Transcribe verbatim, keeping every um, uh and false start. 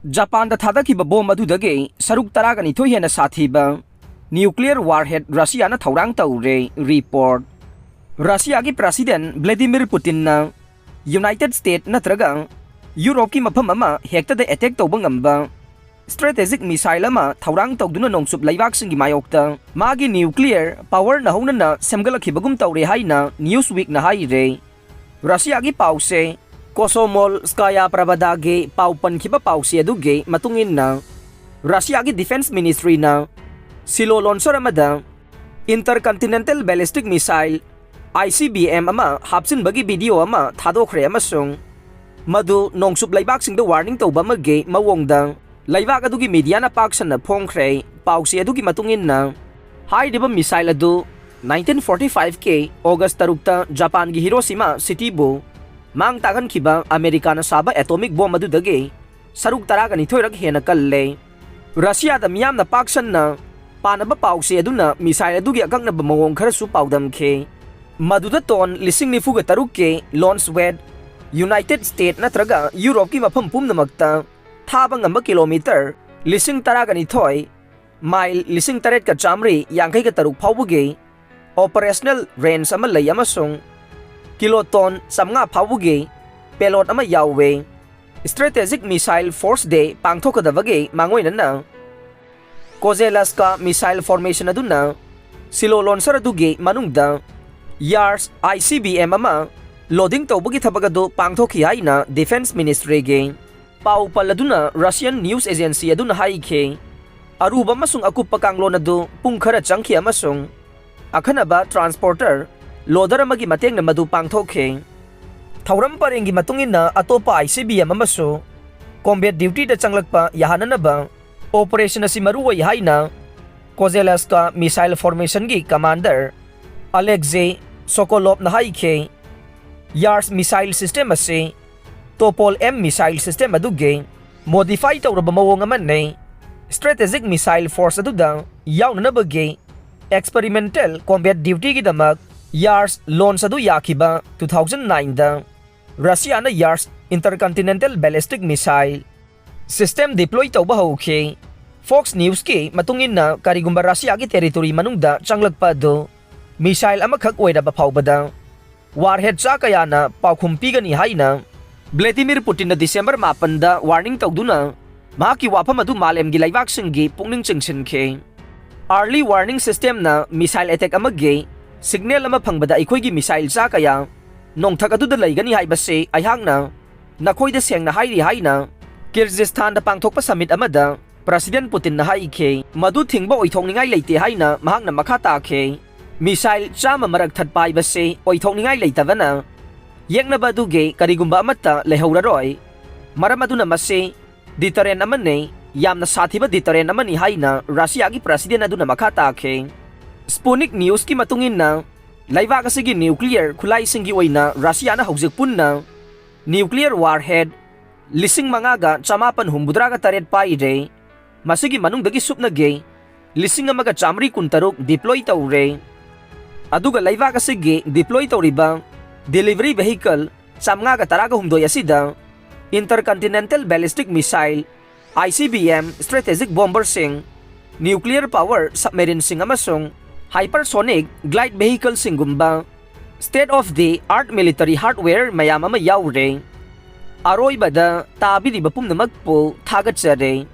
ꯖꯄꯥꯟꯗ ꯊꯥꯗꯈꯤꯕ ꯕꯣꯝ ꯑꯗꯨꯗꯒꯤ ꯁꯔꯨꯛ ꯇꯔꯥꯒ ꯅꯤꯊꯣꯏ ꯍꯦꯟꯅ ꯁꯥꯊꯤꯕ nuclear warhead ꯔꯁꯤꯌꯥꯅ ꯊꯧꯔꯥꯡ ꯇꯧꯔꯦ꯫ Report. ꯔꯁꯤꯌꯥꯒꯤ President Vladimir Putinꯅ United States ꯅꯠꯇ꯭ꯔꯒ ꯌꯨꯔꯣꯞꯀꯤ ꯃꯐꯝ ꯑꯃ ꯍꯦꯛꯇꯗ attack ꯇꯧꯕ ꯉꯝꯕ strategic missile ꯑꯃ ꯊꯧꯔꯥꯡ ꯇꯧꯗꯨꯅ ꯅꯣꯡꯆꯨꯞ ꯂꯩꯕꯥꯛꯁꯤꯡꯒꯤ ꯃꯥꯌꯣꯛꯇ ꯃꯥꯒꯤ nuclear powerꯅ ꯍꯧꯅꯅ ꯁꯦꯝꯒꯠꯂꯛꯈꯤꯕꯒꯨꯝ ꯇꯧꯔꯦ ꯍꯥꯏꯅ Newsweekꯅ ꯍꯥꯏꯔꯦ꯫ ꯔꯁꯤꯌꯥꯒꯤ ꯄꯥꯎꯁꯦ Komsomolskaya Pravdagi ꯄꯥꯎ ꯄꯟꯈꯤꯕ ꯄꯥꯎꯁꯦ ꯑꯗꯨꯒꯤ ꯃꯇꯨꯡ ꯏꯟꯅ, ꯔꯁꯤꯌꯥꯒꯤ Defence Ministryꯅ silo launcher ꯑꯃꯗ intercontinental ballistic missile, ICBM, ꯑꯃ ꯍꯥꯞꯆꯤꯟꯕꯒꯤ video ꯑꯃ ꯊꯥꯗꯣꯛꯈ꯭ꯔꯦ ꯑꯃꯁꯨꯡ ꯃꯗꯨ ꯅꯣꯡꯆꯨꯞ ꯂꯩꯕꯥꯛꯁꯤꯡꯗ warning ꯇꯧꯕ ꯑꯃꯒꯤ ꯃꯑꯣꯡꯗ ꯂꯩꯕꯥꯛ ꯑꯗꯨꯒꯤ mediaꯅ ꯄꯥꯛ ꯁꯟꯅ ꯐꯣꯡꯈ꯭ꯔꯦ꯫ ꯄꯥꯎꯆꯦ ꯑꯗꯨꯒꯤ ꯃꯇꯨꯡ ꯏꯟꯅ, ꯍꯥꯏꯔꯤꯕ missile ꯑꯗꯨ nineteen forty fiveꯀꯤ August ꯇꯔꯨꯛꯇ ꯖꯄꯥꯟꯒꯤ Hiroshima cityꯕꯨ ꯃꯥꯡ ꯇꯥꯛꯍꯟꯈꯤꯕ ꯑꯃꯦꯔꯤꯀꯥꯅ ꯁꯥꯕ atomic bomb ꯑꯗꯨꯗꯒꯤ ꯁꯔꯨꯛ ꯇꯔꯥꯒ ꯅꯤꯊꯣꯏꯔꯛ ꯍꯦꯟꯅ ꯀꯜꯂꯦ꯫ ꯔꯁꯤꯌꯥꯗ ꯃꯤꯌꯥꯝꯅ ꯄꯥꯛ ꯁꯟꯅ ꯄꯥꯅꯕ ꯄꯥꯎꯆꯦ ꯑꯗꯨꯅ missile ꯑꯗꯨꯒꯤ ꯑꯀꯛꯅꯕ ꯃꯑꯣꯡ ꯈꯔꯁꯨ ꯄꯥꯎꯗꯝꯈꯤ, ꯃꯗꯨꯗ ton ꯂꯤꯁꯤꯡ ꯅꯤꯐꯨꯒ ꯇꯔꯨꯛꯀꯤ launch weight, United States ꯅꯠꯇ꯭ꯔꯒ ꯌꯨꯔꯣꯞꯀꯤ ꯃꯐꯝ ꯄꯨꯝꯅꯃꯛꯇ ꯊꯥꯕ ꯉꯝꯕ kilometre ꯂꯤꯁꯤꯡ ꯇꯔꯥꯒ ꯅꯤꯊꯣꯏ, mile ꯂꯤꯁꯤꯡ ꯇꯔꯦꯠꯀ ꯆꯥꯃꯔꯤ ꯌꯥꯡꯈꯩꯒ ꯇꯔꯨꯛ ꯐꯥꯎꯕꯒꯤ operational range ꯑꯃ ꯂꯩ ꯑꯃꯁꯨꯡ kiloton ꯆꯥꯃꯉꯥ ꯐꯥꯎꯕꯒꯤ payload ꯑꯃ ꯌꯥꯎꯋꯦ꯫ Strategic Missile Force Day ꯄꯥꯡꯊꯣꯛꯀꯗꯕꯒꯤ ꯃꯥꯡꯑꯣꯏꯅꯅ Kozylaska Missile Formation ꯑꯗꯨꯅ silo launcher ꯑꯗꯨꯒꯤ ꯃꯅꯨꯡꯗ Yars ICBM ꯑꯃ loading ꯇꯧꯕꯒꯤ ꯊꯕꯛ ꯑꯗꯨ ꯄꯥꯡꯊꯣꯛꯈꯤ ꯍꯥꯏꯅ Defence Ministryꯒꯤ ꯄꯥꯎ ꯄꯜꯂꯗꯨꯅ Russian news agency ꯑꯗꯨꯅ ꯍꯥꯏꯈꯤ꯫ ꯑꯔꯨꯕ ꯑꯃꯁꯨꯡ ꯑꯀꯨꯞꯄ ꯀꯥꯡꯂꯣꯟ ꯑꯗꯨ ꯄꯨꯡ ꯈꯔ ꯆꯪꯈꯤ ꯑꯃꯁꯨꯡ ꯑꯈꯟꯅꯕ transporter loader ꯑꯃꯒꯤ ꯃꯇꯦꯡꯅ ꯃꯗꯨ ꯄꯥꯡꯊꯣꯛꯈꯤ꯫ ꯊꯧꯔꯝ ꯄꯔꯦꯡꯒꯤ ꯃꯇꯨꯡ ꯏꯟꯅ ꯑꯇꯣꯞꯄ ICBM ꯑꯃꯁꯨ combat dutyꯗ ꯆꯪꯂꯛꯄ ꯌꯥꯍꯟꯅꯅꯕ operation ꯑꯁꯤ ꯃꯔꯨ ꯑꯣꯏ ꯍꯥꯏꯅ Kozylaska Missile Formationꯒꯤ commander Alexei Sokolovꯅ ꯍꯥꯏꯈꯤ꯫ Yars missile system ꯑꯁꯤ Topol-M missile system ꯑꯗꯨꯒꯤ modify ꯇꯧꯔꯕ ꯃꯑꯣꯡ ꯑꯃꯅꯤ꯫ Strategic Missile Force ꯑꯗꯨꯗ ꯌꯥꯎꯅꯅꯕꯒꯤ experimental combat dutyꯒꯤꯗꯃꯛ Yars launch ꯑꯗꯨ ꯌꯥꯈꯤꯕ two thousand nineꯗ Russiaꯅ Yars Intercontinental Ballistic Missile, system deploy ꯇꯧꯕ ꯍꯧꯈꯤ꯫ Fox Newsꯀꯤ ꯃꯇꯨꯡ ꯏꯟꯅ, ꯀꯔꯤꯒꯨꯝꯕ ꯔꯁꯤꯌꯥꯒꯤ territory ꯃꯅꯨꯡꯗ ꯆꯪꯂꯛꯄ ꯑꯗꯨ missile ꯑꯃꯈꯛ ꯑꯣꯏꯔꯕ ꯐꯥꯎꯕꯗ warhead ꯆꯥ ꯀꯌꯥꯅ ꯄꯥꯎꯈꯨꯝ ꯄꯤꯒꯅꯤ ꯍꯥꯏꯅ ꯚ꯭ꯂꯦꯗꯤꯃꯤꯔ ꯄꯨꯇꯤꯟꯅ ꯗꯤꯁꯦꯝꯕꯔ ꯃꯥꯄꯟꯗ warning ꯇꯧꯗꯨꯅ ꯃꯍꯥꯛꯀꯤ ꯋꯥꯐꯝ ꯑꯗꯨ ꯃꯥꯂꯦꯝꯒꯤ ꯂꯩꯕꯥꯛꯁꯤꯡꯒꯤ ꯄꯨꯛꯅꯤꯡ ꯆꯤꯡꯁꯤꯟꯈꯤ꯫ Early warning systemꯅ missile attack ꯑꯃꯒꯤ signal ꯑꯃ ꯐꯪꯕꯗ ꯑꯩꯈꯣꯏꯒꯤ missile ꯆꯥ ꯀꯌꯥ ꯅꯣꯡꯊꯛ ꯑꯗꯨꯗ ꯂꯩꯒꯅꯤ ꯍꯥꯏꯕꯁꯤ ꯑꯩꯍꯥꯛꯅ ꯅꯈꯣꯏꯗ ꯁꯦꯡꯅ ꯍꯥꯏꯔꯤ ꯍꯥꯏꯅ ꯀꯤꯔꯖꯤꯁꯇꯥꯟꯗ ꯄꯥꯡꯊꯣꯛꯄ summit ꯑꯃꯗ President ꯄꯨꯇꯤꯟꯅ ꯍꯥꯏꯈꯤ꯫ ꯃꯗꯨ ꯊꯤꯡꯕ ꯑꯣꯏꯊꯣꯛꯅꯤꯡꯉꯥꯏ ꯂꯩꯇꯦ ꯍꯥꯏꯅ ꯃꯍꯥꯛꯅ ꯃꯈꯥ ꯇꯥꯈꯤ꯫ Missile ꯆꯥꯝꯃ ꯃꯔꯛ ꯊꯠꯄ ꯍꯥꯏꯕꯁꯤ ꯑꯣꯏꯊꯣꯛꯅꯤꯡꯉꯥꯏ ꯂꯩꯇꯕꯅ ꯌꯦꯛꯅꯕ ꯑꯗꯨꯒꯤ ꯀꯔꯤꯒꯨꯝꯕ ꯑꯃꯠꯇ ꯂꯩꯍꯧꯔꯔꯣꯏ꯫ ꯃꯔꯝ ꯑꯗꯨꯅ ꯃꯁꯤ deterrent ꯑꯃꯅꯤ, ꯌꯥꯝꯅ ꯁꯥꯊꯤꯕ deterrent ꯑꯃꯅꯤ ꯍꯥꯏꯅ ꯔꯁꯤꯌꯥꯒꯤ President ꯑꯗꯨꯅ ꯃꯈꯥ ꯇꯥꯈꯤ꯫ Sputnik Newsꯀꯤ ꯃꯇꯨꯡ ꯏꯟꯅ, ꯂꯩꯕꯥꯛ ꯑꯁꯤꯒꯤ nuclear ꯈꯨꯠꯂꯥꯏꯁꯤꯡꯒꯤ ꯑꯣꯏꯅ ꯔꯁꯤꯌꯥꯅ ꯍꯧꯖꯤꯛ ꯄꯨꯟꯅ nuclear warhead ꯂꯤꯁꯤꯡ ꯃꯉꯥꯒ ꯆꯃꯥꯄꯟ ꯍꯨꯝꯐꯨꯇꯔꯥꯒ ꯇꯔꯦꯠ ꯄꯥꯏꯔꯦ꯫ ꯃꯁꯤꯒꯤ ꯃꯅꯨꯡꯗꯒꯤ ꯁꯨꯞꯅꯒꯤ ꯂꯤꯁꯤꯡ ꯑꯃꯒ ꯆꯥꯃꯔꯤ ꯀꯨꯟꯇꯔꯨꯛ deploy ꯇꯧꯔꯦ꯫ ꯑꯗꯨꯒ ꯂꯩꯕꯥꯛ ꯑꯁꯤꯒꯤ deploy ꯇꯧꯔꯤꯕ delivery vehicle ꯆꯥꯃꯉꯥꯒ ꯇꯔꯥꯒ ꯍꯨꯝꯗꯣꯏ ꯑꯁꯤꯗ intercontinental ballistic missile, ICBM, strategic bomberꯁꯤꯡ, nuclear power submarineꯁꯤꯡ ꯑꯃꯁꯨꯡ hypersonic glide vehicleꯁꯤꯡꯒꯨꯝꯕ state of the art military hardware ꯃꯌꯥꯝ ꯑꯃ ꯌꯥꯎꯔꯦ꯫ ꯑꯔꯣꯏꯕꯗ ꯇꯥꯕꯤꯔꯤꯕ ꯄꯨꯝꯅꯃꯛꯄꯨ ꯊꯥꯒꯠꯆꯔꯤ꯫